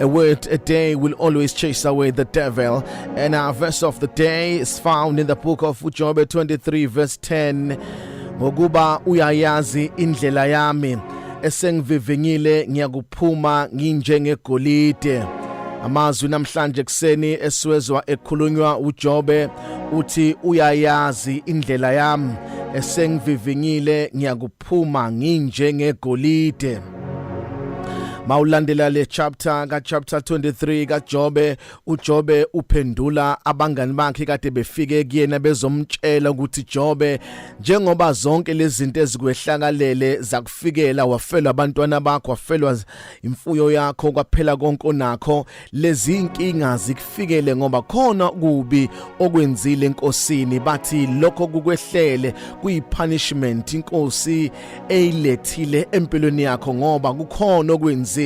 A word a day will always chase away the devil. And our verse of the day is found in the book of Job 23 verse 10. Ngokuba uyayazi indlela yami esengivivinyile ngiyakuphuma nginjengegolide. Amazwi namhlanje kuseni esiwezwa ekhulunywa uJobe uthi uyayazi indlela yami esengivivinyile ngiyakuphuma nginjengegolide. Mawulandela le chapter ka chapter 23 kaJobe, uJobe uphendula abangani bakhe kade befike kuyena bezomtshela ukuthi Jobe, njengoba zonke lezi zinto ezikwehlakalele zakufikela, wafelwa abantwana bakho, wafelwa imfuyo yakho, kwaphela konke onakho, lezi inkinga zikufikele ngoba khona kubi okwenzile enkosini. Bathi lokho kukwehlele kuyi punishment inkosi eyilethile empilweni yakho ngoba kukhona okwenzile.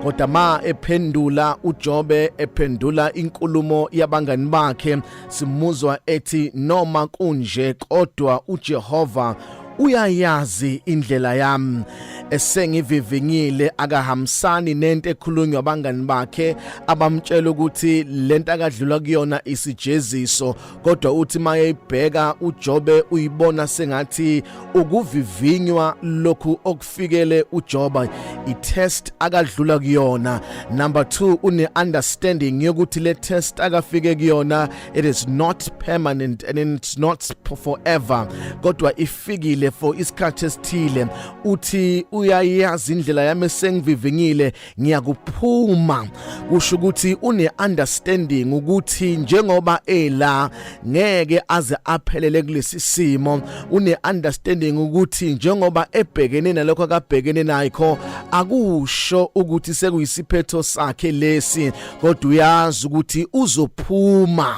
Kodwa ma ephendula uJobe, ephendula inkulumo yabangani bakhe, simuzwa ethi noma kunje kodwa uJehova uyayazi indlela yami esengivivinyile. Akahambisani nento ekhulunywa abangani bakhe abamtshela ukuthi lento akadlula kuyona isijeziso, kodwa uthi mayeyibheka uJobe uyibona sengathi ukuvivinywa lokhu okufikele uJoba, i-test akadlula kuyona. Number 2, une understanding yokuthi le test akafike kuyona, it is not permanent and it's not forever, kodwa ifikile for isikhathi esithile. Uthi uyayazi indlela yami esengivivinyile ngiyakuphuma, kusho ukuthi une understanding ukuthi njengoba ela ngeke aze aphelele kulesi simo. Une understanding ukuthi njengoba ebhekene nalokho akabhekene nakho akusho ukuthi sekuyisiphetho sakhe lesi, kodwa uyazi ukuthi uzophuma.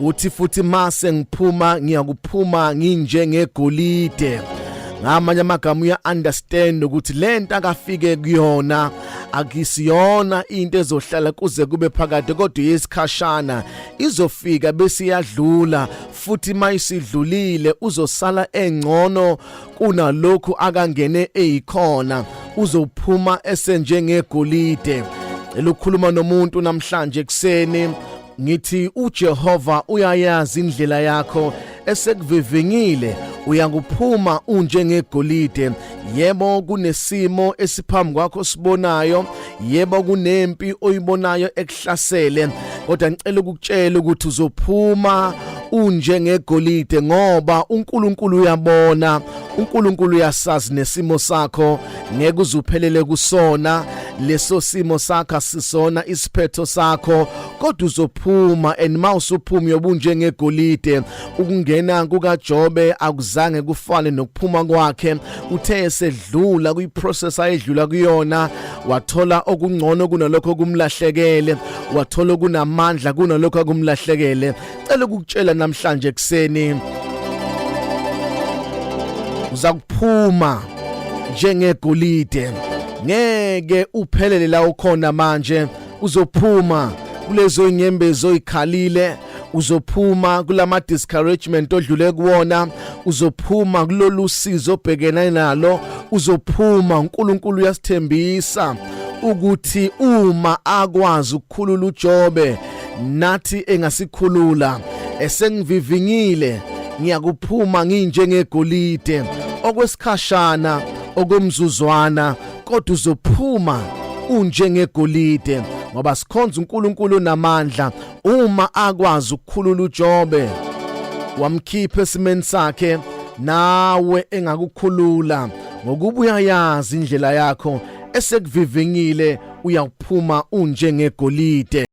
Uthi futhi mase ngiphuma ngiyakuphuma nginjengegolide. Ngamanye amagama uya understand ukuthi lento akafike kuyona akisiyona into ezohlala kuze kube phakade, kodwa yesikhashana, izofika bese iyadlula, futhi mayisidlulile uzosala engcono kunalokhu akangene eyikhona, uzophuma esenjengegolide. Elukhuluma nomuntu namhlanje ekseni, ngithi uJehova uyayazi indlela yakho esekuvivinyile uyakuphuma unjengegolide. Yebo, kunesimo esiphambi kwakho sibonayo, yebo, kunempi oyibonayo ekuhlasele, kodwa ngicela ukukutshela ukuthi uzophuma unjengegolide ngoba uNkulunkulu uyabona, uNkulunkulu uyasazi nesimo sakho, ngeke uzuphelele kusona leso simo sakho, asisona isiphetho sakho, kodwa uzophuma. And mawusuphuma uyobunjengegolide. Ukungena kukaJobe akuzange kufane nokuphuma kwakhe. Uthe esedlula kuyiprocess ayedlula kuyona, wathola okungcono kunalokho kumlahlekele, wathola okunamandla kunalokho akumlahlekele. Cela ukukutshela namhlanje ekseni, uzakuphuma njengegolide, ngeke uphelele la ukhona manje. Uzophuma kulezo nyembezi oyikhalile, uzophuma kulama discouragement odlule kuwona, uzophuma kulolu sizo obhekene nalo, uzophuma. uNkulunkulu uyasithembisa ukuthi uma akwazi ukukhulula uJobe, nathi engasikhulula. Esengivivinyile ngiyakuphuma nginjengegolide, okwesikhashana, okomzuzwana, kodwa uzophuma unjengegolide ngoba sikhonza uNkulunkulu namandla. Uma akwazi ukukhulula uJobe wamkhipha esimeni sakhe, nawe engakukhulula ngokuba uyayazi indlela yakho esekuvivinyile uyakuphuma unjengegolide.